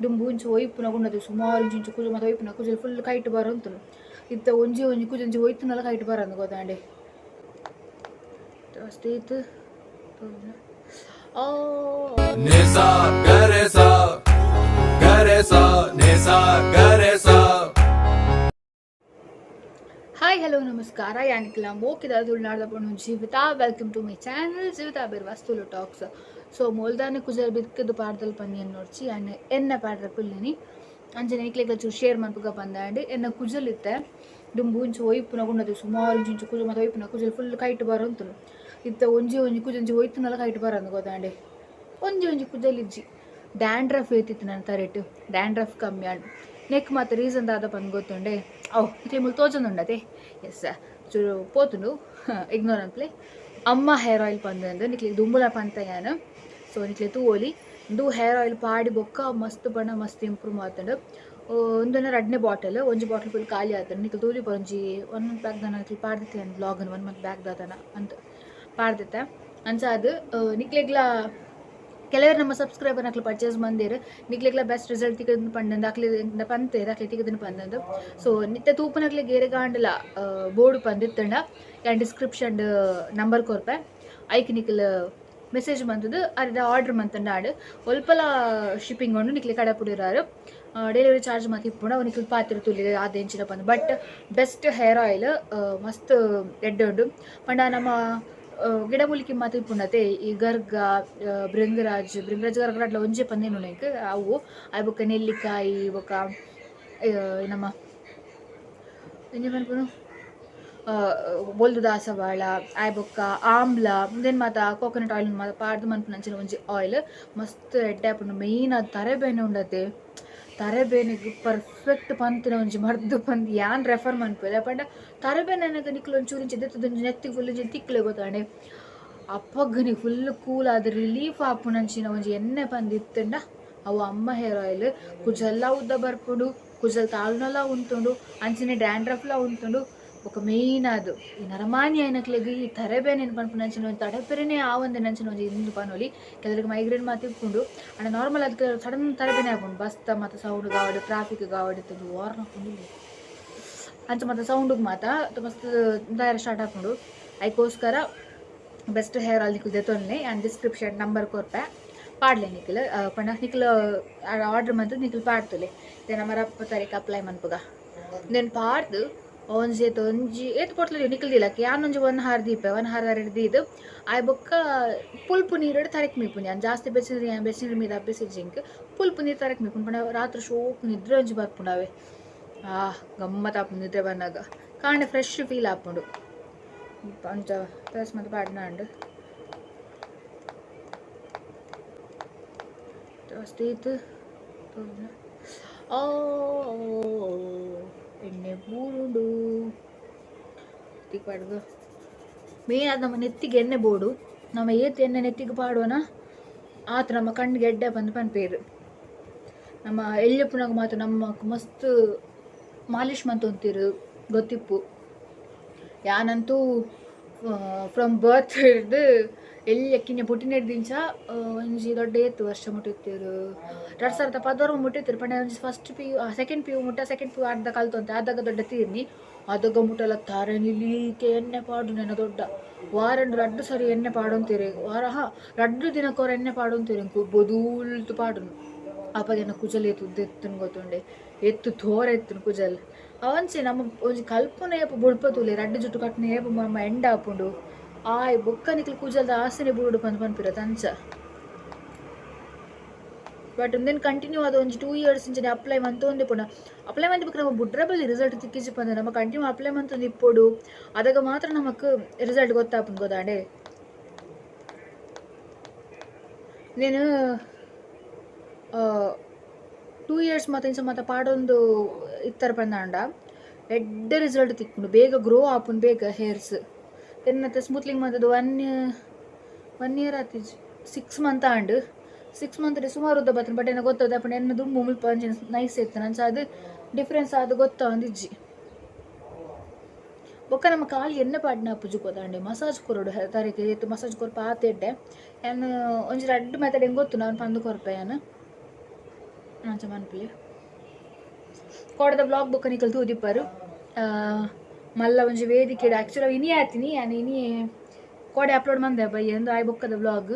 ದುಂಬು ಇಂಚ ಒಯ್ಪುನ ಗುಂಡದು ಸುಮಾರು ಇಂಚ ಇಂಚ ಕುಜಲ್ ಮಾತ ಒಯ್ಪುನ ಕುಜಲ್ ಫುಲ್ ಕೈಟ್ ಬರೊಂತುಂಡು. ಇತ್ತೆ ಒಂಜಿ ಒಂಜಿ ಕುಜಲ್ ಒಯ್ತುಂಡಲ ಕೈಟ್ ಬರಂದ್ ಗೊತ್ತಾಂಡೆ. ಅಷ್ಟೇತ್. ಓ. ನಿಸಾ ಗರೆ ಸಾ ಗರೆ ಸಾ ನಿಸಾ ಗರೆ ಸಾ. ಹಾಯ್, ಹಲೋ, ನಮಸ್ಕಾರ. ಯಾನಿಕ್ಲ ಮೋಕಿದ ತುಳುನಾಡ್ದ ಪೊಣ್ಣು Jeevitha. Welcome to my channel Jeevitha Birwas Tulu talks. So ಮೋಲ್ದಾನೆ ಕುಜಲ್ ಬಿಕ್ಕದು ಪಾಡ್ದಲ್ ಪನ್ನಿ ನೋಡ್ಚಿ, ಯಾನ್ ಎನ್ನ ಪಾಡ್ರ ಕುಲ್ಲಿನಿ. ಅಂಚನೆ ನಿಕ್ಲೆಗ್ಲ ಚೂರು ಶೇರ್ ಮನ್ಪುಗ ಪಂದಾಂಡ್. ಎನ್ನ ಕುಜಲ್ ಇತ್ತೆ ದುಂಬು ಇಂಚ ಒಯ್ಪುನ ಗುಂಡದು ಸುಮಾರು ಇಂಚ ಇಂಚ ಕುಜಲ್ ಮಾತ ಒಯ್ಪುನ ಕುಜಲ್ ಫುಲ್ ಕೈಟ್ ಬರೊಂತುಂಡು. ಇತ್ತೆ ಒಂಜಿ ಒಂಜಿ ಕುಜಲ್ ಇಂಚ ಒಯ್ತುಂಡಲ ಕೈಟ್ ಬರಂದ್ ಗೊತ್ತಾಂಡೆ. ಒಂಜಿ ಒಂಜಿ ಕುಜಲ್ ಇಜ್ಜಿ. ಡ್ಯಾಂಡ್ರಫ್ ಏತಿತ್ತು ನನ್ನ ತರೆಟ್, ಡ್ಯಾಂಡ್ರಫ್ ಕಮ್ಮಿ ಆಂಡ್. ನೆಕ್ ಮಾತ ರೀಸನ್ ದಾದ ಪಂದ್ ಗೊತ್ತುಂಡೆ? ಅವು ನಿಕ್ಲೆ ಮುಲ್ ತೋಜೊಂದುಂಡತೆ. ಎಸ್, ಚೂರು ಪೋತುಂಡು, ಇಗ್ನೋರ್ ಅನ್ಪ್ಲೆ. ಅಮ್ಮ ಹೇರ್ ಆಯಿಲ್ ಪಂದಂದು ನಿಕ್ಲೆ ದುಂಬುಲ ಪಂತ ಯಾನ್. ಸೊ ನಿಕ್ಲೆ ತೂವೊಲಿ. ಇಂದು ಹೇರ್ ಆಯಿಲ್ ಪಾಡಿ ಬೊಕ್ಕ ಮಸ್ತ್ ಬಣ್ಣ ಮಸ್ತ್ ಇಂಪ್ರೂವ್ ಆತುಂಡು. ಉಂದೆನ ರಡ್ಡನೇ ಬಾಟಲ್. ಒಂಜಿ ಬಾಟಲ್ ಫುಲ್ ಖಾಲಿ ಆತುಂಡು. ನಿಕ್ಲೆ ತೂಲಿ, ಒಂಜಿ ಒನ್ ಮಂತ್ ಬ್ಯಾಕ್ ದಾನ ನಿಕ್ಲೆ ಪಾಡ್ದಿತ್ತೆ ಬ್ಲಾಗ್. ಒನ್ ಮಂತ್ ಬ್ಯಾಕ್ ದಾದನ ಅಂತ ಪಾಡ್ದಿತ್ತೆ. ಅಂಚ ಅದು ನಿಕ್ಲೆಗ್ಲ ಕೆಲವರು ನಮ್ಮ ಸಬ್ಸ್ಕ್ರೈಬರ್ ಅಕ್ಲು ಪರ್ಚೇಸ್ ಮಂದೇರು, ನಿಕ್ಲೆಗ್ಲ ಬೆಸ್ಟ್ ರಿಸಲ್ಟ್ ತಿಕ್ಕದ್ ಪಂಡಂದು ಅಕ್ಲೆ ಪಂತೇರು, ಅಕ್ಲೆ ತಿಕ್ಕದನ್ ಪಂದಂದು. ಸೊ ನಿತ್ತೆ ತೂಪನಕ್ಲೆ ಗೇರೆಗಾಂಡಲ ಬೋರ್ಡ್ ಪಂದಿತ್ತಂಡ, ಯಾನ್ ಡಿಸ್ಕ್ರಿಪ್ಷನ್ ನಂಬರ್ ಕೊರ್ಪೆ. ಐಕ್ ನಿಕ್ಲ್ ಮೆಸೇಜ್ ಮಂತುದು ಅರ್ಧ ಆರ್ಡರ್ ಮಂತಂಡ ಆಡ್. ಒಲ್ಪಲ ಶಿಪ್ಪಿಂಗ್ ಉಂಡು. ನಿಕ್ಲೆ ಕಡಪುಡಿರಾರು. ಡೆಲಿವರಿ ಚಾರ್ಜ್ ಮಾತ ಇಪ್ಪುಂಡು. ಅವು ನಿಕ್ಲ್ ಪಾತೆರ ತುಲಿ ಆದ ಎಂಚಿನ ಪಂದ್. ಬಟ್ ಬೆಸ್ಟ್ ಹೇರ್ ಆಯಿಲ್, ಮಸ್ತ್ ಎಡ್ಡೆ ಉಂಡು. ಪಂಡ ನಮ್ಮ ಗಿಡಮೂಲಿಕೆ ಮಾತ ಇಪ್ಪುಂಡತೆ, ಈ ಗರ್ಗ, ಭೃಂಗರಾಜ್. ಭೃಂಗರಾಜ್, ಗರ್ಗರಾಜ್ಲ ಒಂಜೆ ಪಂದೇನು ಎಂಕ್. ಅವು ಆಯ್ ಬೊಕ್ಕ ನೆಲ್ಲಿಕಾಯಿ, ಬೊಕ್ಕ ನಮ್ಮ ಎಂಜ ಪನ್ಪುನು, ಬೊಲ್ದು ದಾಸವಾಳ, ಆಯ್ ಬೊಕ್ಕ ಆಮ್ಲ, ಉಂದೆನ್ ಮಾತ ಕೋಕೋನಟ್ ಆಯಿಲ್ ಮಾತ ಪಾಡ್ದು ಮನ್ಪುನಂಚಿನ ಒಂಜಿ ಆಯಿಲ್. ಮಸ್ತ್ ಎಡ್ಡೆ ಆಪುಂಡು. ಮೇಯ್ನ್ ಅದು ತರೆಬೇನೆ ಉಂಡತೆ, ತರೆಬೇನೆಗ್ ಪರ್ಫೆಕ್ಟ್ ಪಂತಿನ ಒಂಜಿ ಮರ್ದ್ ಪಂದ್ ಯಾನ್ ರೆಫರ್ ಮನ್ಪುವೆ. ಪಂಡ ತರೆಬೇನೆ ಆನಗ ನಿಕ್ಲ್ ಒಂಚೂರು ಇಂಚ ದೆತ್ತುದು ಒಂಜಿ ನೆತ್ತಿಗ್ ಫುಲ್ ಇಂಚ ತಿಕ್ಲೆ ಗೊತ್ತಾಂಡೆ. ಅಪ್ಪಗ್ಗನೆ ಫುಲ್ ಕೂಲ್ ಆದ್ ರಿಲೀಫ್ ಆಪುನಂಚಿನ ಒಂಜಿ ಎಣ್ಣೆ ಪಂದ್ ಇತ್ತುಂಡ ಅವು ಅಮ್ಮ ಹೇರ್ ಆಯಿಲ್. ಕುಜಲ್ಲ ಉದ್ದ ಬರ್ಪುಂಡು, ಕುಜಲ್ ತಾಳುನಲ ಉಂತುಂಡು, ಅಂಚನೆ ಡ್ಯಾಂಡ್ರಫ್ಲ ಉಂತುಂಡು. ಬೊಕ ಮೇಯ್ನ್ ಆದ್ ಈ ನರಮಾನಿ ಆಯಿನಕ್ಲೆಗ್ ಈ ತರೆಬೇನೆ ಪನ್ಪುನಂಚಿನ ಒಂಜಿ ತಡೆಪೆರೆನೇ ಆವಂದಿನಂಚಿನ ಒಂಜಿ ಇಂದು ಪನೊಲಿ. ಕೆಲವರಿಗೆ ಮೈಗ್ರೇನ್ ಮಾತ ಇಪ್ಪುಂಡು. ಆಂಡ ನಾರ್ಮಲ್ ಅದಕ್ಕೆ ಸಡನ್ ತರೆಬೇನೆ ಆಪುಂಡು. ಬಸ್ತ ಮಾತ ಸೌಂಡ್ ಗಾವಡ್, ಟ್ರಾಫಿಕ್ ಗಾವಡ್, ವಾರ್ನ್ ಆಪುಂಡು. ಅಂಚ ಮಾತ ಸೌಂಡುಗ್ ಮಾತ ಮಸ್ತ್ ದಾಯರ ಸ್ಟಾರ್ಟ್ ಆಪುಂಡು. ಐಕೋಸ್ಕರ ಬೆಸ್ಟ್ ಹೇರ್ ಆಯಿಲ್ ನಿಕುಲು ದೆತೊನ್ಲೆ. ಯಾನ್ ಡಿಸ್ಕ್ರಿಪ್ಷನ್ ನಂಬರ್ ಕೊರ್ಪೆ, ಪಾಡ್ಲೆ ನಿಕುಲು. ಪಂಡ ನಿಕುಲು ಆರ್ಡರ್ ಮಂತ್ ನಿಕುಲು ಪಾಡ್ತುಲೆ. ಇತ್ತೆ ನಮ್ಮ ರಪ್ಪ ತಾರೀಕು ಅಪ್ಲೈ ಮನ್ಪುಗ. ಉಂದೆನ್ ಪಾಡ್ದು ಒಂಜಿ ಏತ್ ಒಂಜಿ ಏತ್ ಪೊರ್ತುಲು ನಿಕುಲು ದೀಲಕ್ಕೆ. ಯಾನ್ ಒಂಜಿ ಒನ್ ಹಾರ್ ದೀಪೆ. ಒನ್ ಹಾರ್ ಅರೆಡ್ ದೀದ್ ಆಯ್ ಬೊಕ್ಕ ಪುಲ್ಪು ನೀರುಡು ತರೆಕ್ ಮೀಪುನಿ ಯಾನ್. ಜಾಸ್ತಿ ಬೆಚ್ಚ ನೀರು, ಬೆಚ್ಚ ನೀರು ಮೀದ ಅಭ್ಯಾಸ ಇಜ್ಜಿ ಎಂಕ್. ಪುಲ್ಪು ನೀರು ತರೆಕ್ ಮೀಪುನಿ. ಪಂಡ ರಾತ್ರಿ ಶೋಕು ನಿದ್ರೆ ಒಂಜಿ ಬರ್ಪುಂಡು ಅವೆ. ಆ ಗಮ್ಮತ್ ಆಪುಂಡು ನಿದ್ರೆ ಬನ್ನಗ. ಕಾಂಡೆ ಫ್ರೆಶ್ ಫೀಲ್ ಆಪುಂಡು. ಅಂಚ ಪ್ರೆಸ್ ಮಂತ್ ಪಾಡ್ನಾಂಡ್. ಅಷ್ಟೇತ್. ಓ, ಎಣ್ಣೆ ಬೂರುಂಡು. ನೆತ್ತಿಗೆ ಪಾಡುದು ಮೇನ್ ಅದು ನಮ್ಮ ನೆತ್ತಿಗೆ ಎಣ್ಣೆ ಬೋಡು. ನಮ್ಮ ಏತ್ ಎಣ್ಣೆ ನೆತ್ತಿಗೆ ಪಾಡುವನ ಆತ ನಮ್ಮ ಕಣ್ಣಿಗೆ ಎಡ್ಡೆ ಬಂದು ಪನ್ಪೇರು. ನಮ್ಮ ಎಲ್ಯಪ್ಪುನಾಗ ಮಾತ್ರ ನಮ್ಮ ಮಸ್ತ್ ಮಾಲಿಶ್ ಮಂತೊಂತಿರು, ಗೊತ್ತಿಪ್ಪು. ಯಾನಂತೂ ಫ್ರಮ್ ಬರ್ತ್ ಹಿಡ್ದು ಎಲ್ಲಿ ಕಿನ್ಯ ಪುಟ್ಟಿನೆಡ್ದಿಂಚ ಒಂಜಿ ದೊಡ್ಡ ಏತ್ ವರ್ಷ ಮುಟ್ಟಿತ್ತಿರು, 2016 ಮುಟ್ಟಿತ್ತಿರು. ಪಂಡ ಒಂಜಿ ಫಸ್ಟ್ ಪಿಯು, ಸೆಕೆಂಡ್ ಪಿಯು ಮುಟ್ಟ. ಸೆಕೆಂಡ್ ಪಿಯು ಅರ್ಧ ಕಲ್ತೊಂತೆ. ಅದಾಗ ದೊಡ್ಡ ತೀರ್ನಿ. ಅದಗ ಮುಟ್ಟಲ ತಾರೆ ನಿಲೀಕೆ ಎಣ್ಣೆ ಪಾಡು. ನೆನ ದೊಡ್ಡ ವಾರಂಡು ರಡ್ಡು ಸರಿ ಎಣ್ಣೆ ಪಾಡೊಂತೀರಿ. ವಾರ, ಹಾ, ರಡ್ಡು ದಿನಕ್ಕೊರ ಎಣ್ಣೆ ಪಾಡೊಂತೀರಿ. ಇಂಕು ಬೊದೂಲ್ತು ಪಾಡುನು. ಅಪಗ ಎನ್ನ ಕುಜಲ್ ಏತ್ ಉದ್ದ ಎತ್ತುನು ಗೊತ್ತುಂಡೆ? ಎತ್ತು ತೋರ ಎತ್ತುನು ಕುಜಲ್. ಅವಂಚೆ ನಮ್ಮ ಒಂಜಿ ಕಲ್ಪನೆ ಏಪ ಬುಡ್ಪ ತೂಲೆ. ರಡ್ಡು ಜುಟ್ಟು ಕಟ್ನ ಏಪ ನಮ್ಮ ಎಂಡ ಆಪುಂಡು. ಆಯ್ ಬೊಕ್ಕ ನಿಕ್ಲು ಕುಜಲ್ದ ಆಸೆನೆ ಬುಡುಡು ಪಂದ್ ಪನ್ಪಿರತ್ ಅಂಚ. ಬಟ್ ಉಂದೆನ್ ಕಂಟಿನ್ಯೂ ಆದ್ ಒಂಜಿ 2 ಇಯರ್ಸ್ ಇಂಚನೆ ಅಪ್ಲೈ ಮಂತೊಂದು ಇಪ್ಪುಂಡು. ಅಪ್ಲೈ ಮಂತಿ ಬೊಕ್ಕ ನಮ್ಮ ಬುಡ್ರ ಬಲ್ಲಿ, ರಿಸಲ್ಟ್ ತಿಕ್ಕಿಜಿ ಪಂದ್. ನಮ್ಮ ಕಂಟಿನ್ಯೂ ಅಪ್ಲೈ ಮಂತೊಂದು ಇಪ್ಪೊಡು. ಅದಗ ಮಾತ್ರ ನಮಕ್ ರಿಸಲ್ಟ್ ಗೊತ್ತಾಪುಂಡು ಗೊತ್ತಾಂಡೆ. నేను 2 ಇಯರ್ಸ್ ಮಾತ ಇಂಚ ಮಾತ ಪಾಡೊಂದು ಇತ್ತರ ಪಂದಾಂಡ ಎಡ್ಡೆ ರಿಸಲ್ಟ್ ತಿಕ್ಕುಂಡು. ಬೇಗ ಗ್ರೋ ಆಪುಂಡು, ಬೇಗ ಹೇರ್ಸ್. ಎನ್ನತೆ ಸ್ಮೂತ್ಲಿಂಗ್ ಮಂತುದು ಒನ್ ಒನ್ ಇಯರ್ ಆತಿಜಿ, 6 ಮಂತ್ ಆಂಡ್. 6 ಮಂತ್ ಸುಮಾರು ಉದ್ದ ಬತ್ತುಂಡು. ಬಟ್ ಎನ್ನ ಗೊತ್ತದ ಪಂಡ ಎನ್ನ ದುಂಬು ಮುಲ್ಪ ಅಂಚಿನ ನೈಸ್ ಇತ್ತು. ಅಂಚ ಅದು ಡಿಫ್ರೆನ್ಸ್ ಆದ್ ಗೊತ್ತಾವೊಂದಿಜ್ಜಿ. ಬೊಕ್ಕ ನಮ್ಮ ಕಾಲು ಎಣ್ಣೆ ಪಾಡ್ನ ಆಪುಜಿ ಗೊತ್ತಾಂಡೆ. ಮಸಾಜ್ ಕೊರೊಡು ತರೆಕ್. ಏತ್ ಮಸಾಜ್ ಕೊರ್ಪ ಆತ್ ಎಡ್ಡೆ. ಯಾನ್ ಒಂಜಿ ರಡ್ಡ್ ಮೆಥಡ್ ಎಂಕ್ ಗೊತ್ತುಂಡು, ಅವ್ನು ಪಂದ್ ಕೊರ್ಪೆ ಯಾನ್. ಅಂಚ ಮನ್ಪುಲೆ. ಕೋಡದ ಬ್ಲಾಗ್ ಬೊಕ್ಕ ನಿಕಲ್ ತೂದಿಪ್ಪರು. ಮಲ್ಲ ಒಂಜಿ ವೇದಿಕೆ ಆಕ್ಚುಲಿ ಇನಿ ಆತೀನಿ ಯಾನ್ ಇನಿ ಕೋಡೆ ಅಪ್ಲೋಡ್ ಮಂದೆ ಬಯ್ಯ ಎಂದು ಆಯ್ ಬೊಕ್ಕದ ಬ್ಲಾಗ್.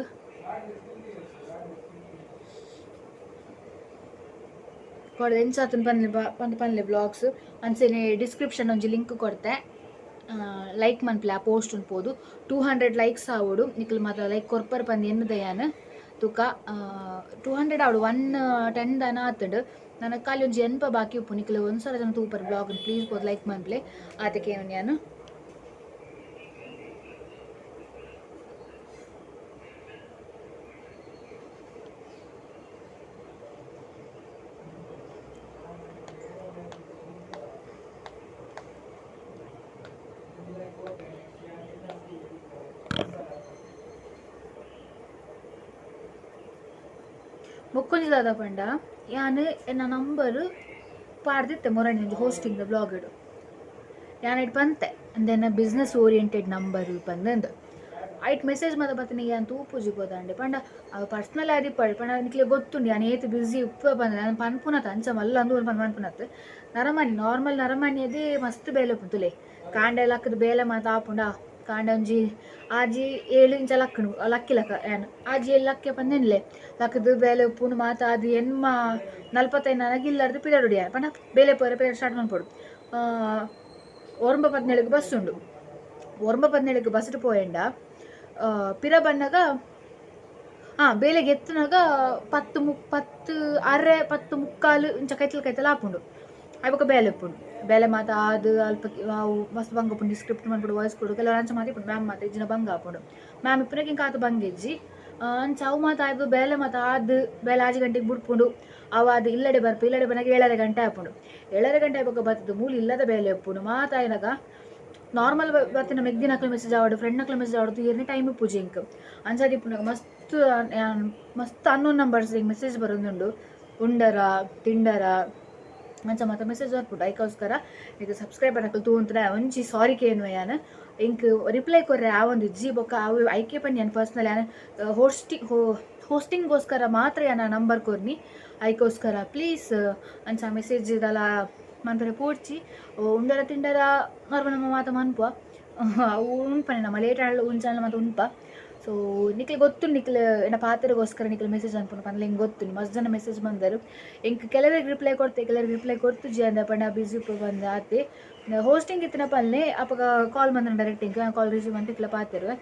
ಕೋಡೆ ಎಂಚಾತನ್ ಪನ್ಲೆ ಪಂದ್ ಪನ್ಲೆ ಬ್ಲಾಗ್ಸ್ ಅಂಚೆನೆ ಡಿಸ್ಕ್ರಿಪ್ಷನ್ ಒಂಜಿ ಲಿಂಕ್ ಕೊರ್ತೆ. ಲೈಕ್ ಮನ್ಪುಲೆ ಆ ಪೋಸ್ಟ್ ಉಂಪೋದು 200 ಲೈಕ್ಸ್ ಆವೊಡು. ನಿಕುಲು ಮಾತ ಲೈಕ್ ಕೊರ್ಪರ್ ಪಂದ್ ಎನ್ನುದ ಯಾನ್. ತುಕ 200 ಆವೊಡು, 110 ದಾನ ಆತುಂಡು. ನನ ಖಾಲಿ ಒಂಜಿ 80 ಬಾಕಿ ಉಪ್ಪು. ನಿಕುಲು ಒಂದ್ಸಲ ಜನ ತೂಪರ್ ಬ್ಲಾಗ್, ಪ್ಲೀಸ್ ಪೋದು ಲೈಕ್ ಮನ್ಪುಲೆ. ಆತಕ್ಕೆ ಏನು ಯಾನ್ ಬೊಕ್ಕೊಂಜಿ ದಾದ ಪಂಡ ಯಾನ್ ಎನ್ನ ನಂಬರ್ ಪಾಡ್ದಿತ್ತೆ ಮೊರಣಿ ಒಂಜಿ ಹೋಸ್ಟಿಂಗ್ ದ ಬ್ಲಾಗ್ ಯಾನ್ ಇಟ್ ಪಂತೆ ಅಂದೆನ ಬಿಸ್ನೆಸ್ ಓರಿಯೆಂಟೆಡ್ ನಂಬರ್ ಪಂದಂದು. ಐಟ್ ಮೆಸೇಜ್ ಮಾತ ಬತ್ತಿನ ಯಾನ್ ತೂಪುಜಿ ಗೋದಾಂಡೆ ಪಂಡ ಅವು ಪರ್ಸನಲ್ ಆದಿಪ್ಪಡ್ ಪಂಡ ನಿಕ್ಲೆ ಗೊತ್ತುಂಡು ಯಾನ್ ಏತ್ ಬ್ಯುಸಿ ಉಪ್ಪು ಪಂದ್ ಯಾನ್ ಪನ್ಪುನತ ಅಂಚ ಮಲ್ಲ ಅಂದು ಪನ್ ಪನ್ಪುನತ್. ನರಮಾನಿ ನಾರ್ಮಲ್ ನರಮಾನಿ ಅದೇ ಮಸ್ತ್ ಬೇಲೆ ಉಪ್ಪುಂಡು. ಕಾಂಡೆ ಲಕ್ಕದ ಬೇಲೆ ಮಾತ ಆಪುಂಡ. ಕಾಂಡೆ ಒಂಜಿ ಆಜಿ ಏಳು ಇಂಚ ಲಕ್ಕಣು ಲಕ್ಕಿ ಲಕ್ಕ ಯಾನ್ ಆಜಿ ಏಳು ಲಕ್ಕೆ ಪಂದೆನ್ಲೆ ಲಕ್ಕದು ಬೇಲೆ ಉಪ್ಪುಂಡು ಮಾತ ಅದು ಎನ್ಮ 45 ನನಗೆ ಇಲ್ಲಾರ್ದು ಪಿರಿಯಡ್ ಯಾನ್ ಪಂಡ ಬೇಲೆ ಪೋರೆ ಪಿರಿಯಡ್ ಸ್ಟಾರ್ಟ್ ಮನ್ಪೊಡು. 9:17ಕ್ಕೆ ಬಸ್ ಉಂಡು. 9:17ಕ್ಕೆ ಬಸ್ ಪೋಯೆಂಡ ಪಿರ ಬನ್ನಗ ಬೇಲೆಗೆ ಎತ್ತುನಾಗ 10:30 10:45 ಇಂಚ ಕೈತಲ್ ಕೈತಲ್ ಆಪುಂಡು. ಆಯ್ಬೊಕ ಬೇಲೆ ಉಪ್ಪುಂಡು. ಬೇಲೆ ಮಾತ ಆದ್ ಅಲ್ಪ ಅವು ಮಸ್ತ್ ಬಂಗ ಉಪ್ಪುಂಡು. ಸ್ಕ್ರಿಪ್ಟ್ ಮನ್ಪುಡು ವಾಯ್ಸ್ ಕೊಡು ಕೆಲವು ಅಂಚ ಮಾತ ಇಪ್ಪುಂಡು. ಮ್ಯಾಮ್ ಮಾತ ಇಜ್ಜಿನ ಬಂಗ ಆಪುಂಡು. ಮ್ಯಾಮ್ ಇಪ್ಪುನಗ ಇಂಕ ಆತ್ ಬಂಗ ಇಜ್ಜಿ. ಅಂಚ ಅವು ಮಾತ ಆಯ್ದು ಬೇಲೆ ಮಾತ ಆದ್ ಬೇಲೆ 5 ಗಂಟೆಗೆ ಬುಡ್ಪುಂಡು. ಅವು ಆದ್ ಇಲ್ಲಡೆ ಬರ್ಪು. ಇಲ್ಲಡೆ ಬನ್ನಗ 7:30 ಗಂಟೆ ಆಪುಂಡು. 7:30 ಗಂಟೆ ಆಯ್ಬೊಕ ಬತ್ತದು ಮೂಲು ಇಲ್ಲದ ಬೇಲೆ ಉಪ್ಪುಂಡು. ಮಾತ ಆಯ್ನಾಗ ನಾರ್ಮಲ್ ಬತ್ತಿನ ಮೆಗ್ದಿನಕ್ಲೆ ಮೆಸೇಜ್ ಆವಡ್ ಫ್ರೆಂಡ್ನಕ್ಲೆ ಮೆಸೇಜ್ ಆವಡ್ ಏರ್ನೆ ಟೈಮ್ ಇಪ್ಪುಜಿ ಇಂಕ್. ಅಂಚಾದ್ ಇಪ್ಪುನಗ ಮಸ್ತ್ ಮಸ್ತ್ ಅನ್ನೋನ್ ನಂಬರ್ಸ್ ಇಂಕ್ ಮೆಸೇಜ್ ಬರೊಂದುಂಡು. ಉಂಡರ ತಿಂಡರ ಅಂಚ ಮಾತ ಮೆಸೇಜ್ ಬರ್ಪುಂಡು. ಐಕೋಸ್ಕರ ಇದು ಸಬ್ಸ್ಕ್ರೈಬರ್ ನಕುಲು ತೂಂತುನ ಒಂಜಿ ಸಾರಿ ಕೇನುವೆ ಯಾನ್. ಇಂಕ್ ರಿಪ್ಲೈ ಕೊರ್ರೆ ಆವೊಂದಿಜ್ಜಿ. ಬೊಕ್ಕ ಅವು ಐಕೆ ಪಂದ್ ಯಾನ್ ಪರ್ಸನಲ್ ಯಾನ್ ಹೋಸ್ಟಿಂಗ್ಗೋಸ್ಕರ ಮಾತ್ರ ಯಾನ್ ನಂಬರ್ ಕೊರ್ನಿ. ಐಕೋಸ್ಕರ ಪ್ಲೀಸ್ ಅಂಚ ಮೆಸೇಜ್ ದಾಲ ಮನ್ಪೆರೆ ಪೋಡ್ಚಿ. ಉಂಡರ ತಿಂಡರ ನಾರ್ಮಲ್ ನಮ್ಮ ಮಾತ ಮನ್ಪುವ. ಅವು ಉನ್ಪನೆ ನಮ್ಮ ಲೇಟ್ ಆಂಡಲ ಉಂಚಾಂಡಲ ಮಾತ ಉನ್ಪ. ಸೊ ನಿಕ್ಲೆ ಗೊತ್ತುಂಡು ನಿಕ್ಲೆ ಎನ್ನ ಪಾತೆರಗೋಸ್ಕರ ನಿಕ್ಲೆ ಮೆಸೇಜ್ ಅನ್ಪುನ ಪಂದ್ ಎಂಕ್ ಗೊತ್ತುಂಡು. ಮಸ್ತ್ ಜನ ಮೆಸೇಜ್ ಬಂದರು. ಎಂಕ್ ಕೆಲವೆಗ್ ರಿಪ್ಲೈ ಕೊರ್ತೆ ಕೆಲವೆಗ್ ರಿಪ್ಲೈ ಕೊರ್ತುಜಿ ಅಂದ ಪಂಡ ಬ್ಯುಸಿ ಉಪ್ಪು ಪಂದ್ ಆತೆ. ಹೋಸ್ಟಿಂಗ್ ಇತ್ತಿನ ಪಲ್ನೆ ಅಪಗ ಕಾಲ್ ಮಂದನ ಡೈರೆಕ್ಟ್ ಎಂಕ್ ಕಾಲ್ ರಿಸೀವ್ ಮಂತ್ ಇಕ್ಲ ಪಾತೆರುವೆ.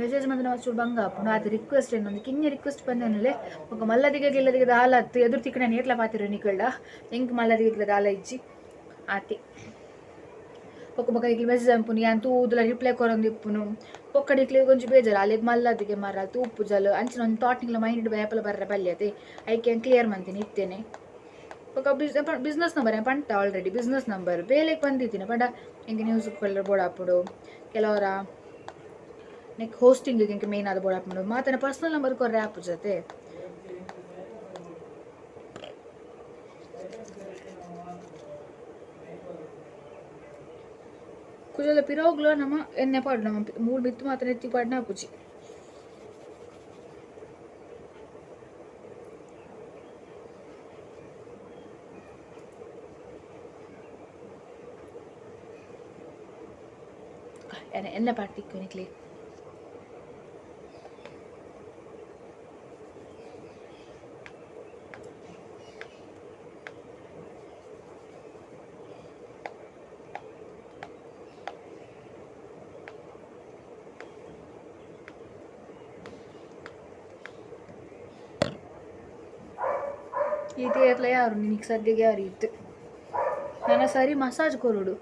ಮೆಸೇಜ್ ಮಂದನ ಚೂರು ಬಂಗ ಆಪುಂಡು. ಆತೆ ರಿಕ್ವೆಸ್ಟ್ ಏನೊಂದು ಕಿನ್ಯ ರಿಕ್ವೆಸ್ಟ್ ಪಂದೆನಲೆ ಬೊಕ ಮಲ್ಲದಿಗೆ ಗಿಲ್ಲದಿಗೆ ದಾಲ ಅತ್ತು ಎದುರು ತಿಕ್ಕಣ ನೇರ್ಲ ಪಾತೆರುವೆ ನಿಕಲ್ಡ. ಎಂಕ್ ಮಲ್ಲದಿಗೆ ದಾಲ ಇಜ್ಜಿ ಆತೆ. ಬೊಕ ಬೊಕ ನಿಕ್ಲೆ ಮೆಸೇಜ್ ಅನ್ಪುನು ಯಾನ್ ತೂದುಲ ರಿಪ್ಲೈ ಕೊರೊಂದು ಇಪ್ಪುನು. ಬೊಕ್ಕ ನಿಕ್ಲೆಗ್ ಒಂಜಿ ಬೇಜಾರ್ ಅಲೆಗ್ ಮಲ್ಲದಿಗೆ ಮಾರ ತೂಪುಜಲ್ ಅಂಚಿನ ಒಂಜಿ ಥಾಟ್ ನಿಕ್ಲೆ ಮೈಂಡ್ ಬೇಪಲ ಬರ್ರೆ ಬಲ್ಯತೆ. ಐಕೆ ಯಾನ್ ಕ್ಲಿಯರ್ ಮಂತಿನಿ ಇತ್ತೇನೆ. ಬೊಕ ಬಿಸ್ನೆಸ್ ನಂಬರ್ ಯಾನ್ ಪಂಟ ಆಲ್ರೆಡಿ ಬಿಸ್ನೆಸ್ ನಂಬರ್ ಬೇಲೆಗ್ ಬಂದಿತ್ತಿನ ಪಂಡ ಎಂಕ್ ನ್ಯೂಸ್ ಬೋಡಾಪುಂಡು. ಕೆಲವರ ನೆಕ್ ಹೋಸ್ಟಿಂಗ್ ಎಂಕ್ ಮೇನ್ ಆದ್ ಬೋಡಾಪುಂಡು. ಮಾತನ ಪರ್ಸನಲ್ ನಂಬರ್ ಕೊರ್ರೆ ಆಪುಜತೆ. ಕುಜಲ ಪಿರೋಗ್ಲ ನಮ ಎಣ್ಣೆ ಪಾಡು ನಮ್ಮ ಮೂಲು ಮಿತ್ತು ಮಾತ ನೆತ್ತಿ ಪಾಡ್ನ ಆಪುಜಿ. ಎಣ್ಣೆ ಎಣ್ಣೆ ಪಾಡ್ತಿಕ್ಕು ನಿಕ್ಲೆ. ಈತ ಏತ್ಲ ಯಾರು ನಿನಗೆ ಸದ್ಯಗೆ ಯಾರು ಇತ್ತು ನನ್ನ ಸರಿ ಮಸಾಜ್ ಕೊರೊಡು.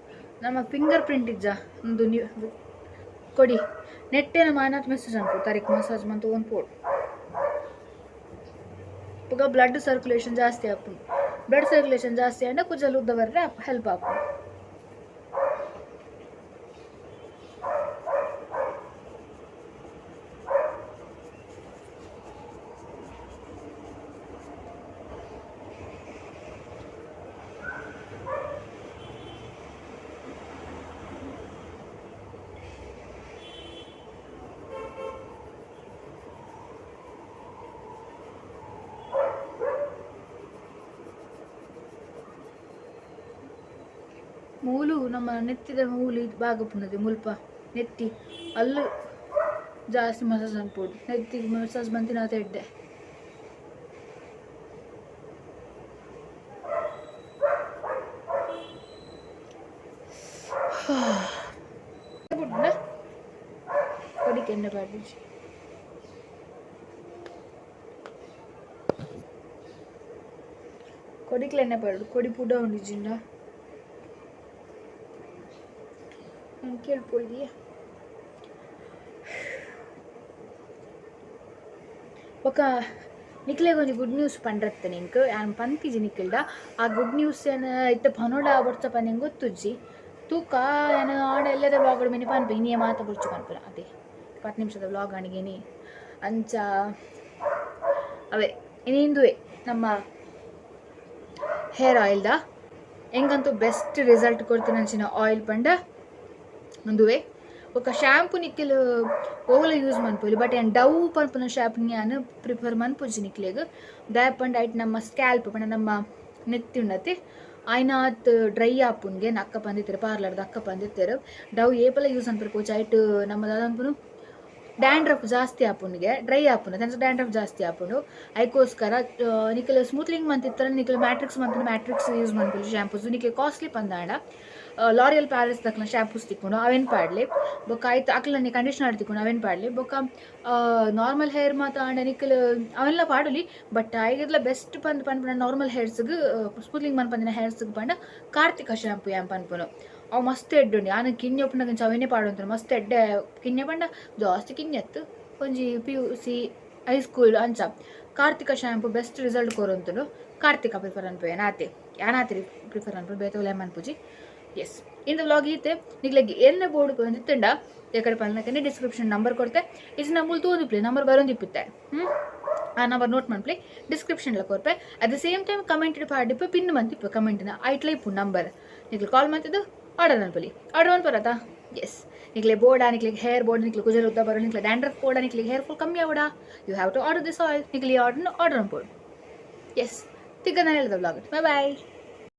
ನಮ್ಮ ಫಿಂಗರ್ ಪ್ರಿಂಟ್ ಇಜ್ಜ ಒಂದು ನೀವು ಕೊಡಿ ನೆಟ್ಟೆನ ಮಾನಾತ್ ಮೆಸೇಜ್ ಅನ್ಪು ತಾರೀಕ್ ಮಸಾಜ್ ಮಂತ್ ಒಂದು ಪೋಡು. ಬೊಕ ಬ್ಲಡ್ ಸರ್ಕ್ಯುಲೇಷನ್ ಜಾಸ್ತಿ ಆಪುಂಡು. ಬ್ಲಡ್ ಸರ್ಕ್ಯುಲೇಷನ್ ಜಾಸ್ತಿ ಆಂಡ ಕುಜಲ್ ಉದ್ದ ಬರ್ರೆ ಹೆಲ್ಪ್ ಆಪುಂಡು. ಮೂಲು ನಮ್ಮ ನೆತ್ತಿದ ಮೂಲು ಇದು ಭಾಗ ಪುನದೆ ಮುಲ್ಪ ನೆತ್ತಿ ಅಲ್ಲು ಜಾಸ್ತಿ ಮಸಾಜ್ ಅನ್ಪೋಡು. ನೆತ್ತಿಗೆ ಮಸಾಜ್ ಮಂತಿನಾತ ಎಡ್ಡೆ. ಬುಡ್ನ ಕೊಡಿಕ್ ಎಣ್ಣೆ ಪಾಡ್ದಿಜಿ. ಕೊಡಿಕ್ಲ ಎಣ್ಣೆ ಪಾಡು, ಕೊಡಿ ಪುಡ ಉಂಡಿಜಿಂಡ ನಾನು ಕೇಳ್ಪೊಳ್ಳಿಯಾ. ಬೊಕ ನಿಕ್ಲೆಗ್ ಒಂಜಿ ಗುಡ್ ನ್ಯೂಸ್ ಪಂಡ್ರತ್ತೆ ನಿಂಕ್ ಯಾನ್ ಪನ್ಪಿಜಿ ನಿಕ್ಲ್ಡ. ಆ ಗುಡ್ ನ್ಯೂಸ್ ಏನ್ ಇತ್ತೆ ಪನೊಡ ಬೊಡ್ಚ ಪಂದ್ ಎಂಕ್ ಗೊತ್ತುಜ್ಜಿ. ತೂಕ ಯಾನ್ ಆಂಡ ಎಲ್ಲದ ವ್ಲಾಗ್ ಮಿನಿ ಪನ್ಪೆ, ಇನಿಯೇ ಮಾತ ಬೊಡ್ಚಿ ಪನ್ಪುನ. ಅದೇ 10 ನಿಮಿಷದ ವ್ಲಾಗ್ ಅಣಿಗೇನಿ ಅಂಚ. ಅವೇ ಇನಿ ಇಂದುವೆ ನಮ್ಮ ಹೇರ್ ಆಯಿಲ್ದ ಎಂಕಂತೂ ಬೆಸ್ಟ್ ರಿಸಲ್ಟ್ ಕೊಡ್ತಿನಂಚಿನ ಆಯಿಲ್ ಪಂಡ ಉಂದುವೆ. ಬೊಕ ಶಾಂಪು ನಿಕ್ಲ್ ಓಲ ಯೂಸ್ ಮನ್ಪೊಲಿ, ಬಟ್ ಯಾನ್ ಡವ್ ಪನ್ಪುನ ಶಾಂಪು ಯಾನ್ ಪ್ರಿಫರ್ ಮನ್ಪುಜಿ ನಿಕ್ಲೆಗ್. ದಾಯೆ ಪಂಡ ಐಟ್ ನಮ್ಮ ಸ್ಕ್ಯಾಲ್ಪ್ ಪಂಡ ನಮ್ಮ ನೆತ್ತಿ ಉಂಡತೆ, ಆಯ್ನಾತ್ ಡ್ರೈ ಆಪುನ್ಗೆ. ಅಕ್ಕ ಪಂದಿತ್ತೆರ್, ಪಾರ್ಲರ್ದ ಅಕ್ಕ ಪಂದಿತ್ತೆರ್, ಡವ್ ಏಪಲ ಯೂಸ್ ಮನ್ಪೆರೆ ಪೋಚಿ, ಐಟ್ ನಮ್ಮ ದಾದ ಅನ್ಪುನು ಡ್ಯಾಂಡ್ರಫ್ ಜಾಸ್ತಿ ಆಪುಂಡಿಗೆ, ಡ್ರೈ ಆಪುಂಡು, ಅಂಚ ಡ್ಯಾಂಡ್ರಫ್ ಜಾಸ್ತಿ ಆಪುಂಡು. ಐಕೋಸ್ಕರ ನಿಕ್ಲ್ ಸ್ಮೂತ್ಲಿಂಗ್ ಮಂತಿತ್ತರ ನಿಕ್ಲ್ ಮ್ಯಾಟ್ರಿಕ್ಸ್ ಮಂತ್ನ ಮ್ಯಾಟ್ರಿಕ್ಸ್ ಯೂಸ್ ಮನ್ಪೊಲಿ ಶಾಂಪೂಸ್. ನಿಕ್ಲೆ ಕಾಸ್ಟ್ಲಿ ಪಂದಾಂಡ ಲಾರಿಯಲ್ ಪ್ಯಾರಿಸ್ ದಕ್ಲ್ನ ಶಾಂಪೂಸ್ ತಿಕ್ಕುಂಡು, ಅವೆನ್ ಪಾಡ್ಲೆ. ಬೊಕ್ಕ ಐತ ಅಕ್ಲನೆ ಕಂಡೀಷನರ್ ತಿಕ್ಕುಂಡು, ಅವೆನ್ ಪಾಡ್ಲೆ. ಬೊಕ್ಕ ನಾರ್ಮಲ್ ಹೇರ್ ಮಾತ ಆಂಡ ನಿಕ್ಲ್ ಅವೆಲ್ಲ ಪಾಡೊಲಿ. ಬಟ್ ಐಗೆರ್ಲ ಬೆಸ್ಟ್ ಪಂದ್ ಪನ್ಪುನ ನಾರ್ಮಲ್ ಹೇರ್ಸ್ಗ್, ಸ್ಮೂತ್ಲಿಂಗ್ ಮನ್ಪಂದಿನ ಹೇರ್ಸ್ಗ್ ಪಂಡ ಕಾರ್ತಿಕ ಶಾಂಪು ಯಾನ್ ಪನ್ಪುನು. ಅವು ಮಸ್ತ್ ಎಡ್ಡೆ ಉಂಡು. ಯಾನ್ ಕಿನ್ಯ ಉಪ್ಪುನಗ ಅವೆನೇ ಪಾಡೊಂತು, ಮಸ್ತ್ ಎಡ್ಡೆ. ಕಿನ್ಯ ಪಂಡ ಜಾಸ್ತಿ ಕಿನ್ಯತ್, ಒಂಜಿ ಪಿಯುಸಿ, ಹೈಸ್ಕೂಲ್ ಅಂಚ. ಕಾರ್ತಿಕ ಶಾಂಪು ಬೆಸ್ಟ್ ರಿಸಲ್ಟ್ ಕೊರೊಂತುಂಡು. ಕಾರ್ತಿಕ ಪ್ರಿಫರ್ ಅನ್ಪುವೆ ಆತೆ, ಯಾನಾತೆ ಪ್ರಿಫರ್ ಅನ್ಪು, ಬೇತೆ ಒಲೆ ಮನ್ಪುಜಿ. ಎಸ್, ಇಂದ ವ್ಲಾಗ್ ಈತೆ. ನಿಕ್ಲೆಗ್ ಎನ್ನ ಬೋಡು ಬಂದಿತ್ತಂಡ ಎಕಡೆ ಪನ್ನಕನೆ ಡಿಸ್ಕ್ರಿಪ್ಷನ್ ನಂಬರ್ ಕೊಡ್ತೆ. Is ನಂಬುಲ್ ತೂದಿಪ್ಲೆ ನಂಬರ್ ಬರೋಂದಿಪ್ಪುತ್ತೆ. ಆ ನಂಬರ್ ನೋಟ್ ಮನ್ಪ್ಲೆ, ಡಿಸ್ಕ್ರಿಪ್ಷನ್ ಕೊರ್ಪೆ. At the same time comment ಪಾಡಿಪ್ಪು, ಪಿನ್ ಮಂತಿಪ್ಪು ಕಮೆಂಟ್ನ, ಐಟ್ಲ ಇಪ್ಪು ನಂಬರ್. ನಿಕ್ಲೆ ಕಾಲ್ ಮಂತಿದ್ದು ಆರ್ಡರ್ ಅನ್ಪಲಿ, ಆರ್ಡರ್ ಮನ್ಪರತಾ. ಎಸ್, ನಿಕ್ಲೆ ಬೋಡ, ನಿಕ್ಲೆ ಹೇರ್ ಬೋರ್ಡ್, ನಿಕ್ಲೆ ಕುಜಲ್ ಉದ್ದ ಬರೋ, ನಿಕ್ಲೆ ಡ್ಯಾಂಡ್ರಫ್ ಬೋಡ, ನಿಕ್ಲೆ ಹೇರ್ ಫುಲ್ ಕಮ್ಮಿ ಆವಡ, you have to order this oil. ನಿಕ್ಲೆ order order ಅನ್ಬೋದು. ಎಸ್, ತಿಗ್ಗನ ಹೇಳ್ದ ವ್ಲಾಗ್. Bye bye.